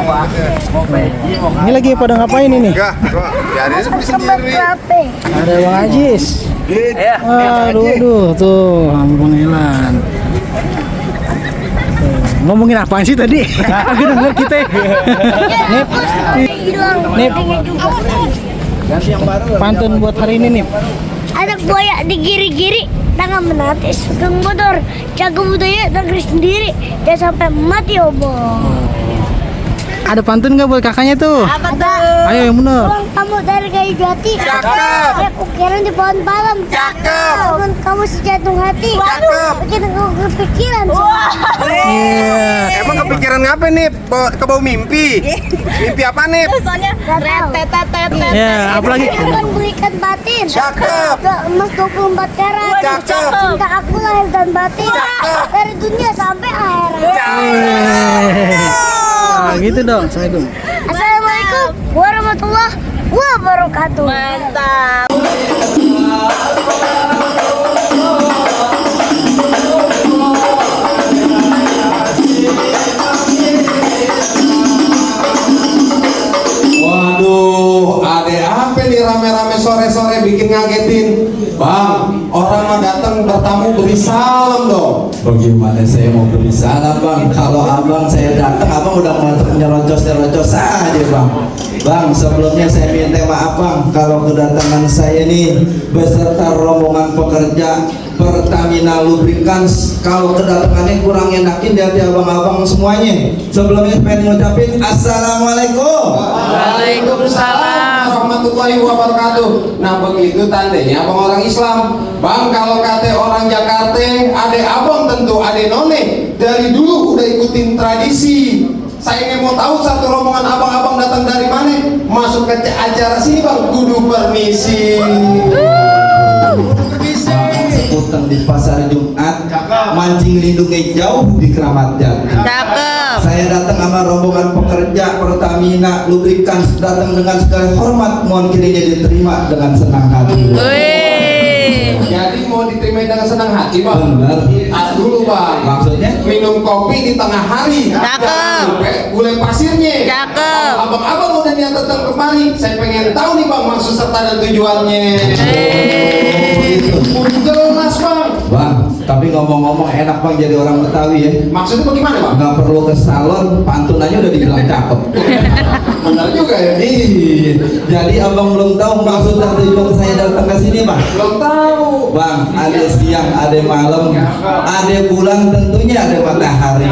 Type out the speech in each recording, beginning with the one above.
Ini lagi pada ngapain ini? Enggak, biarin sendiri. Ada Bang Ajis. Aduh, tuh Bang Elan. Ngomongin apaan sih tadi? Aku denger kita. Nip. Pantun buat hari ini, Nip. Anak buaya digiri-giri, tangan menatis, sugeng motor, jaga budaya negeri sendiri, jangan sampai mati obong. Ada pantun nggak buat kakaknya tuh? Apa tuh? Ayo yang bener. Pulang kamu dari kayu jati. Cakep. Ya ukiran di pohon palem. Cakep. Bangun kamu sejantung hati. Cakep. Bikin aku kepikiran. Iya. Emang kepikiran ngapa nih? Ke bau mimpi? Mimpi apa nih? Soalnya Ya, apalagi? akan berikan batin. Cakep. Ke emas 24 karat. Cakep. Cinta aku lahir dan batin. Cakep. Dari dunia sampai akhirat. Nah, gitu dong. Assalamualaikum. Assalamualaikum warahmatullahi wabarakatuh. Mantap. Waduh, ada apa nih rame-rame sore-sore bikin ngagetin? Bang, orang mah datang bertamu beri salam dong. Bagaimana saya mau beri salam bang? Kalau abang saya datang, abang udah nyerocos aja bang. Bang, sebelumnya saya minta maaf bang kalau kedatangan saya nih beserta rombongan pekerja Pertamina Lubricants, kalau kedatangannya kurang enakin di hati abang-abang semuanya. Sebelumnya pengen ngucapin assalamualaikum. Waalaikumsalam warahmatullahi wabarakatuh. Nah begitu tandanya abang orang Islam. Bang, kalau kata orang Jakarta, ade abang tentu ade none. Dari dulu udah ikutin tradisi. Saya ingin mau tahu satu rombongan abang-abang datang dari mana? Masuk ke acara sini bang, kudu permisi. Seputar di pasar Jumat, mancing lindungnya jauh di Keramat Jati. Cakep. Saya datang sama rombongan pekerja Pertamina Lubricants, datang dengan segala hormat, mohon kiranya diterima dengan senang hati. Wih. Jadi mau diterima dengan senang hati bang. Benar. Dulu bang. Maksudnya? Minum kopi di tengah hari. Cakep. Gulai pasirnya. Cakep. Abang-abang udah niat datang kemari. Saya pengen tahu nih bang maksud serta dan tujuannya. Udah jelas bang. Bang, tapi ngomong-ngomong enak bang jadi orang Betawi ya. Maksudnya bagaimana bang? Nggak perlu ke salon, pantun aja udah dibilang cakep. Benar juga ya. Iya. Jadi abang belum tahu maksud dan tujuan saya datang ke sini bang. Belum tahu. Bang, ada siang, ada malam, ada bulan, tentunya ada matahari.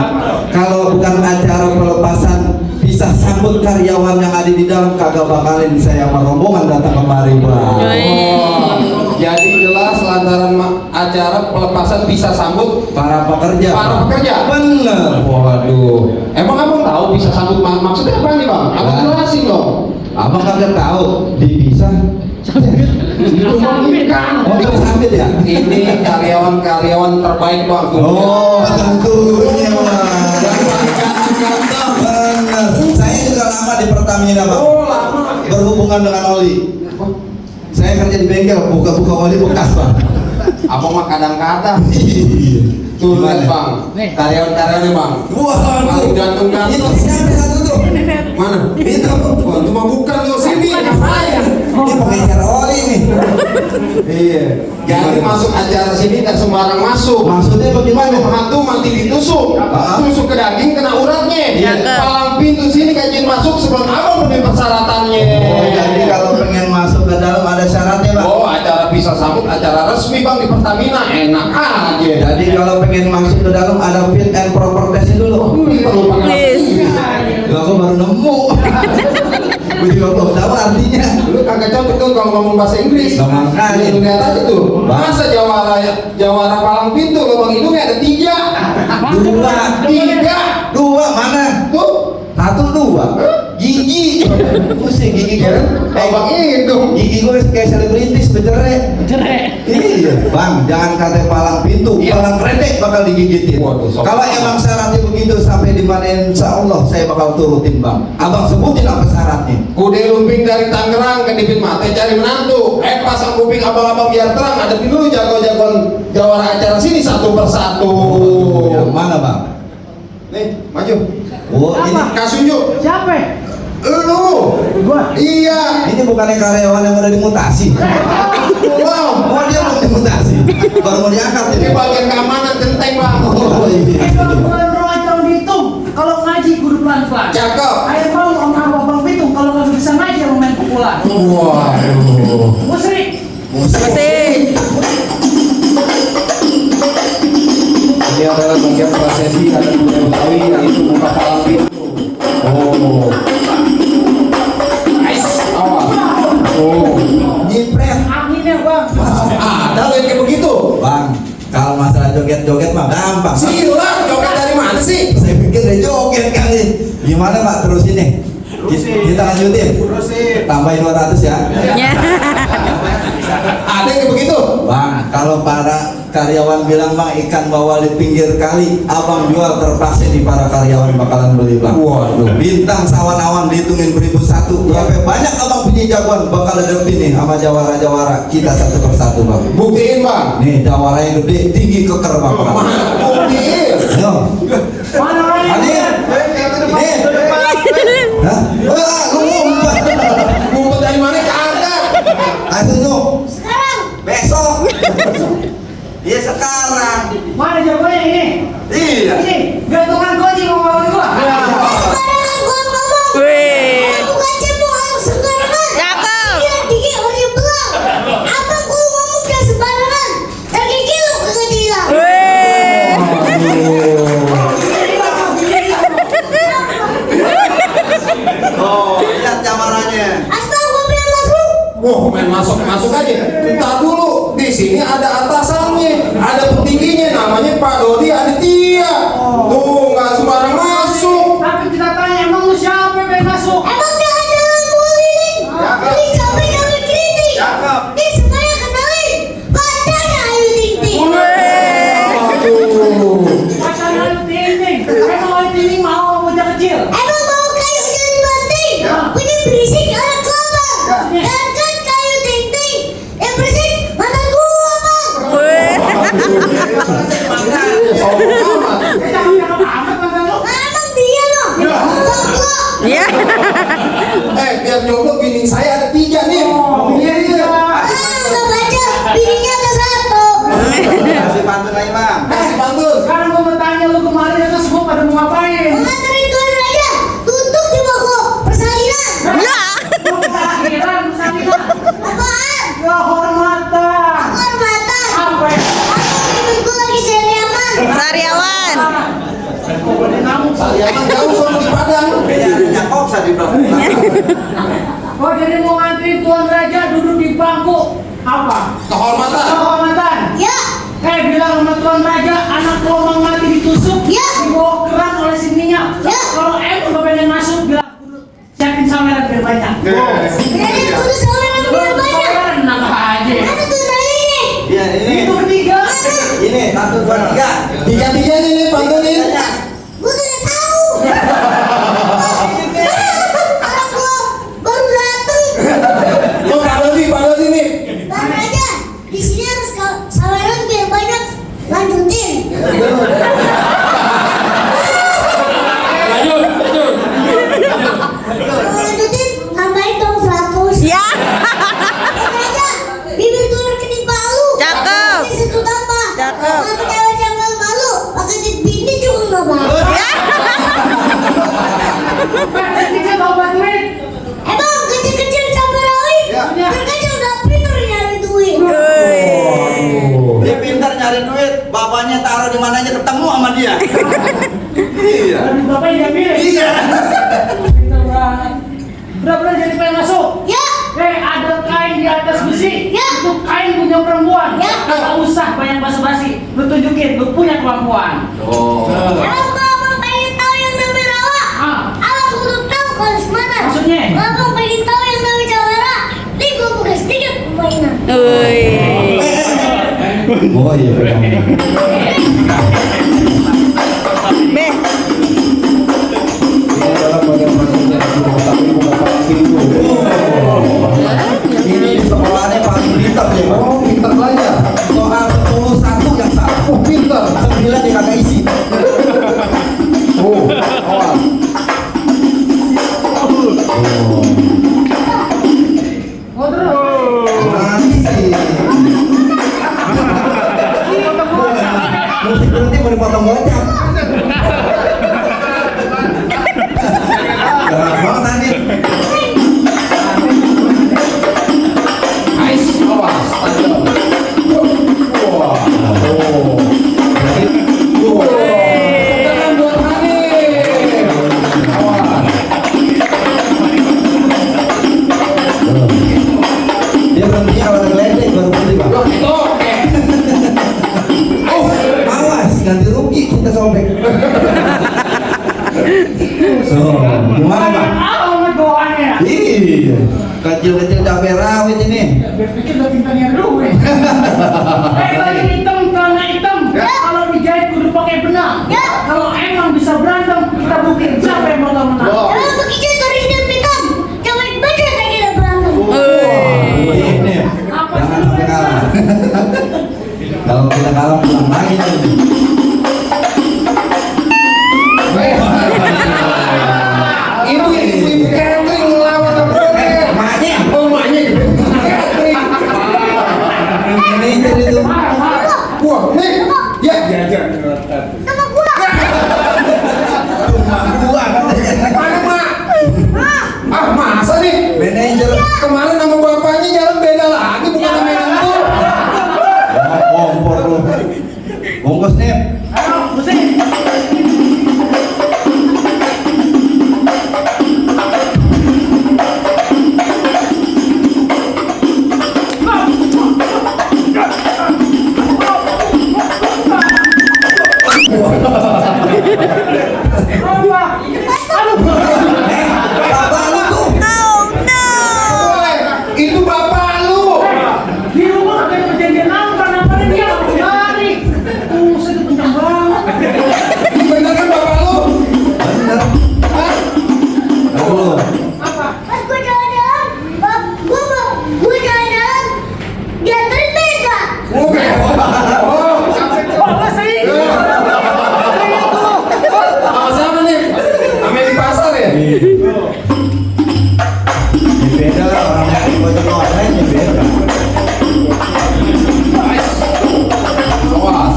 Kalau bukan acara pelepasan bisa sambut karyawan yang ada di dalam, kagak bakalin saya sama rombongan datang kemari bang. Oh, jadi jelas lantaran acara pelepasan bisa sambut Para pekerja. para Bang. pekerja. Bener. Waduh. Emang abang tahu bisa sambut maksudnya apa nih bang? Abang Nah. jelasin dong. Abang kagak tahu dipisah. Itu kan. Oh, itu sambit ya? Ini karyawan terbaik bang. Oh, tentunya bang. Bener. Saya juga lama di Pertamina bang. Oh lama. Berhubungan dengan oli. Saya kerja di bengkel, buka-buka oli bekas bang. Abang mah kadang-kadang. Tuh lihat bang, karyawan-karyawannya bang. Wah, Paling gantung-gantung. itu siapa satu tuh? Mana? Itu. Wah, itu mah bukan lo sini. Ngapain? Ini pengecar oli nih. Iya. Jadi masuk acara sini tak sembarang masuk. Maksudnya bagaimana? Hantu mati ditusuk, tusuk ke daging kena uratnya. Iya. Palang pintu sini kajian masuk sebelum abang punya persyaratannya. Oh, jadi kalau pengen masuk ke dalam ada syaratnya bang. Oh, acara bisa sambut, acara resmi bang di Pertamina, enak aja. Jadi kalau pengen masuk ke dalam ada fit and proper test dulu. Perlu pakai. Please. Aku baru nemu. Gue juga belum tahu artinya. Lu kagak cocok tuh kalau ngomong bahasa Inggris. Sama sekali. Lu lihat aja tuh. Masa jawara palang pintu lubang hidungnya ada 3. Dua mana? Tuh. 1, 2 gigi. Pusing gigi gue. Lubang hidung. Gigi gue kayak selebritis bercerai. Iya bang, jangan kata palang pintu, Iya. palang kredek bakal digigitin. Waduh, sok. Kalau emang syaratnya begitu sampai di mana insya Allah saya bakal turutin bang. Abang sebutin apa syaratnya? Kude lumping dari Tangerang ke Dipit Mate cari menantu. Pasang kuping abang-abang biar terang. Ada dulu jago-jagoan jawara acara sini satu persatu. Yang mana bang? Nih, maju. Oh, ini Kasunjuk. Siapa? Lu. Gua. Iya. ini bukannya karyawan yang udah dimutasi. Wow. Oh, dia belum dimutasi. Baru mau diangkat Ini ini. bagian keamanan genteng bang. Oh, iya. Kalau dihitung, kalau ngaji kudu pelan-pelan. Cakep. Ayo mau sama Bang Pitung, kalau nggak bisa ngaji mau main pukulan. Waduh. Musrik. Musik. Ini adalah bagian prosesi adat budaya Betawi yaitu buka palang pintu. Oh. Awas. Oh. Nyipret. Anginnya Bang. Ada lo yang kayak begitu. Bang, kalau masalah joget-joget mah gampang. Silat joget dari mana sih? Saya pikir dia joget kali. Gimana Pak terusin nih? Kita lanjutin. Tambahin 200 ya. Ya. Ada yang kayak begitu. Bang, kalau para karyawan bilang bang ikan bawal di pinggir kali, abang jual terpaksa di para karyawan bakalan beli bang. Waduh. Bintang sawan-awan dihitungin 1001. Berapa banyak abang punya jagoan bakal hadapin nih sama jawara-jawara kita satu persatu bang. Buktiin bang. Nih jawara yang gede, tinggi keker bang. Buktiin. Yo, Mana orangnya? hadir. Nih. Hah? Wah, lu ngumpet. Ngumpet dari mana? Kagak. Ayo nyok. Sekarang. Besok. Iya sekarang. Mana jawabannya ini? Iya. Ini gantungan kunci mau ngomong gua. Sekarang gua ngomong. Wih. Bukan cemooh sembarangan. Cakep. Dia dikit orang belang. Apa gua ngomong gak sembarangan? Tergigil lu kekecilan. Wih. Oh, lihat jawarannya. Asal gua bilang masuk. Wah, main masuk aja. Entar dulu. Di sini ada atasannya, ada petingginya, namanya Pak Dodi Aditya. Tuh, nggak sembarang masuk. Tapi kita tanya emang lu siapa yang pengen masuk? Emang gak ada yang mau lilin? Ini kami kritik. Ini semuanya kenalin. Pacarnya Ayu Ting Ting. Aduh. Pacar Ayu Ting Ting. Emang Ayu Ting Ting mau bocah kecil? Emang mau kayu jadi banting? Punya berisik anak kelapa. Dan kan kayu Ting Ting. Yang berisik mata gua bang. Wih. Sombong amat. Cakep amat mata lu. Emang dia loh. Jomblo. Ya. Biar jomblo bini saya ada 3 nih. Iya. Nggak baca. Bininya ada 1. Kasih pantun lagi bang. Pantun. Sekarang gua mau tanya lu kemarin atas gua pada mau ngapain? Mengantarin tuan raja. Tutup di bako persalinan. Ya. Akhiran, persalinan. Apaan? Ya hormatan. Hormatan. Apa ya? Aku ikut lagi seriaman. Sariawan. Saliaman jauh sono di Padang. Bedanya kok bisa di belakang. Oh jadi mau ngantri tuan raja duduk di bangku apa? Kehormatan. Kehormatan. Ya. Bilang sama tuan raja anak lomang mati ditusuk, Ya. dibawa keran oleh sininya. Ya. Kalau gak pengen masuk bilang siapin saweran biar banyak. Jadi kudu saweran biar banyak. Saweran nambah aja. Mana tuh tadi ini? Iya ini. Itu bertiga. Ini 1, 2, 3. 3-3 nih pantunin. Gue tidak tahu. Orang gua baru dateng. Oh, Pak Dodi nih. Tuan raja, di sini harus saweran biar banyak. Lanjutin. Kalau lanjutin, tambahin dong 100. Ya. Tuan raja, bibir turun kening palu. Cakep. Di situ tambah. Cakep. Kalau cewek yang malu-malu, pakai tit bini juga nggak mau. Ya. Bertiga kau bantuin. Emang kecil-kecil sampai rawit. Mereka udah pintar nyari duit. Wih. Dia pintar nyari duit, bapaknya taruh di mana aja ketemu sama dia. Iya. Tapi bapaknya dia pilih. Iya. Pintar banget. Benar-benar jadi pengen masuk. Ya, Ada kain di atas besi. Ya. Itu kain punya perempuan. Ya. Gak usah banyak basa-basi. Lu tunjukin, lu punya kemampuan. Oh. kalau abang pengen tahu yang namanya rawa, Ah. abang kudu tahu kalau mana. Maksudnya? Kalau abang pengen tahu yang namanya jawara, nih gua buka sedikit permainan. Wih. Oh iya benar. Beh. Ini adalah bagian prosesnya tapi bukan palang pintu. Ini sekolahnya paling pintar ya bang. Oh, pintar belajar. Soal 10 yang salah. Oh, pintar. 9 dia kagak isi. Oh, awal. potong gocap. Galak banget tadi. Ais, awas, tajam. Wah, tenang buat Hanif. Awas. Dia berhenti kalau geledek baru berhenti bang. Loh, itu oke. Awas, ganti rugi kita sobek. So, gimana bang? Apa goannya? Iya, kecil-kecil cabai rawit ini. Berpikir udah pintarnya dulu ya. Lagi hitam karena hitam. Kalau dijahit kudu pakai benang. Kalau emang bisa berantem, kita buktiin siapa yang bakal menang. Kalau begitu dari hitam, jangan baca lagi kita berantem. Ini, jangan sampai kalah. Kalau kita kalah pulang lagi nanti. Itu ibu catering ngelawan apa? Emaknya, Oh, maknya catering. manajer itu. Wah, nih, ya. Sama gua. Cuma gua katanya. Mana mak? Ah, masa nih? Manajer. Kemarin nama bapaknya jalan beda lagi, bukan nama yang itu. Kompor lu. Bungkus nih. Ayo, musik. Bapak lu tuh. Boleh, itu bapak lu. Di rumah ada yang perjanjian apa dia lari. Saya tuh kencang banget. Bener kan bapak lu? Bener. Hah? Aduh. Apa? Pas gua jalan, gua jalan, dianterin Mega. Oke. Oh, Oh, saya itu. Saya itu. sama sama nih. Ame di pasar ya? Ini beda lah orang yang bocor online ya beda. Awas.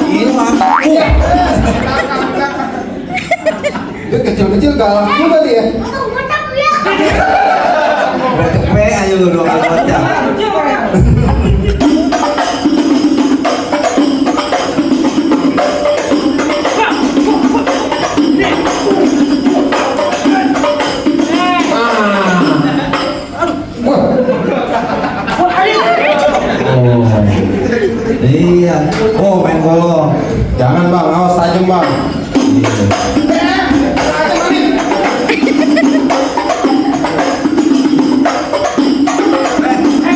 Ini mah. Itu kecil-kecil galak juga dia. Atau gua takut ya. Udah cepet aja lu 2 kali gocap. Wah, Oh. Iya. Oh, main golong. jangan bang, awas tajam bang.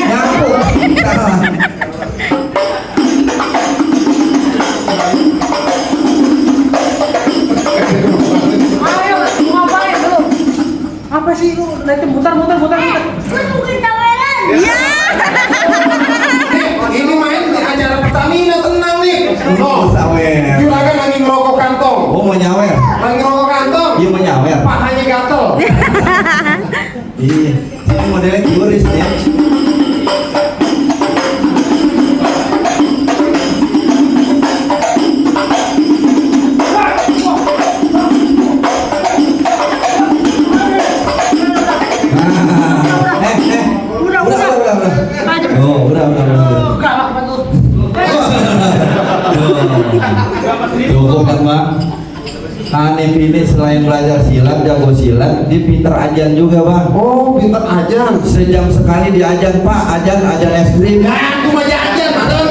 Nyapu. Kalah. Ayo, mau ngapain lu? Apa sih lu? Nanti muter. Gua bukan tawaran. Ini main di acara Pertamina, tenang nih. No, Sawer. juragan lagi ngerokok kantong. Oh, mau nyawer. Lagi ngerokok kantong. Iya, mau nyawer. Pahanya gatel. Iya. Ini modelnya curis nih. Udah. Oh, udah. Galak apa tuh? Cukup kan bang. Hanif ini selain belajar silat, jago silat, dia pinter ajan juga bang. Oh, pinter ajan. Sejam sekali diajan pak, ajan es krim. Ya, itu mah jajan, adan.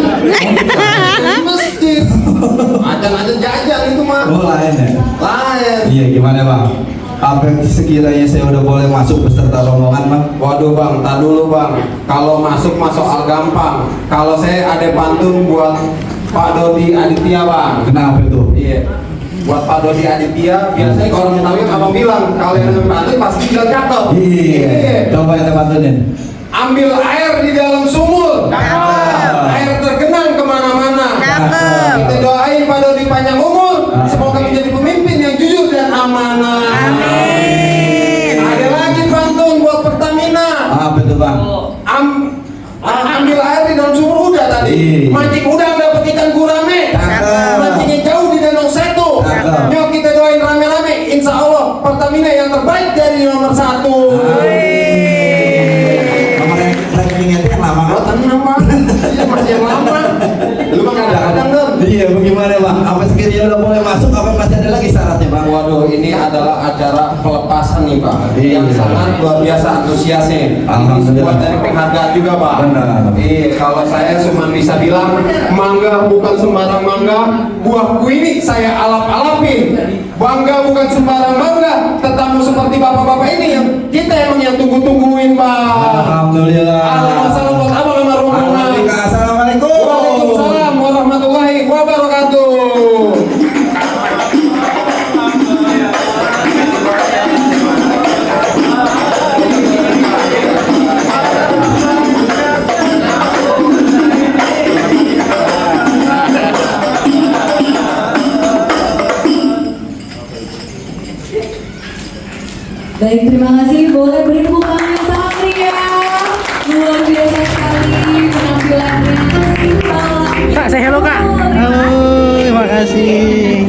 Di masjid. Ajan jajan itu mah. Oh lain ya. Lain. Iya gimana bang? Apa sekiranya saya udah boleh masuk beserta rombongan bang? Waduh bang, tak dulu bang. Kalau masuk soal gampang. Kalau saya ada pantun buat Pak Dodi Aditya bang. Kenapa itu? Iya. Buat Pak Dodi Aditya, biasanya kalau orang Betawi abang bilang kalau yang namanya pantun pasti tinggal cakep. Iya. Coba kita bantuin. Ambil air di dalam sumur. Air tergenang kemana-mana. Kita doain Pak Dodi panjang umur. Semoga menjadi pemimpin yang jujur dan amanah. Ada lagi pantun buat Pertamina. Apa itu nominasi yang terbaik dari nomor 1. Nomor rankingnya itu yang lama Oh, kan? tenang bang, iya masih yang lama. Lu mah kadang-kadang dong. Iya, bagaimana bang? Apa sekiranya udah boleh masuk? Apa masih ada lagi syaratnya bang? Waduh, ini adalah acara pelepasan nih Pak, yang sangat luar biasa antusiasnya. Alhamdulillah. Buat dari penghargaan juga Pak. Benar. Iya, kalau saya cuma bisa bilang mangga bukan sembarang mangga, buahku ini saya alap-alapin. Bangga bukan sembarang bangga, tetamu seperti bapak-bapak ini yang kita emang yang tunggu-tungguin Pak. Alhamdulillah. Ada masalah buat abang sama rombongan. Alhamdulillah. Assalamualaikum. Waalaikumsalam warahmatullahi wabarakatuh. Baik, terima kasih. Boleh beri tepuk tangan yang sangat meriah. Luar biasa sekali penampilannya. Kak, say hello kak. Halo, terima kasih.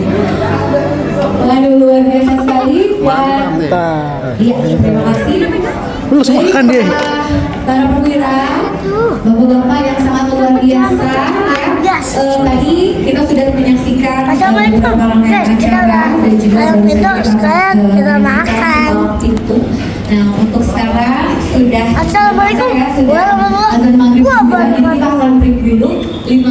Waduh, luar biasa sekali. Iya, terima kasih. Lu makan deh. Para perwira, bapak-bapak yang sangat luar biasa ya. Tadi kita sudah menyaksikan Assalamualaikum. beberapa rangkaian Guys, kita acara dan juga malam baru itu saja sekarang kita makan. itu. Nah, untuk sekarang sudah Assalamualaikum sudah warahmatullahi azan maghrib wabarakatuh. kita akan break dulu 5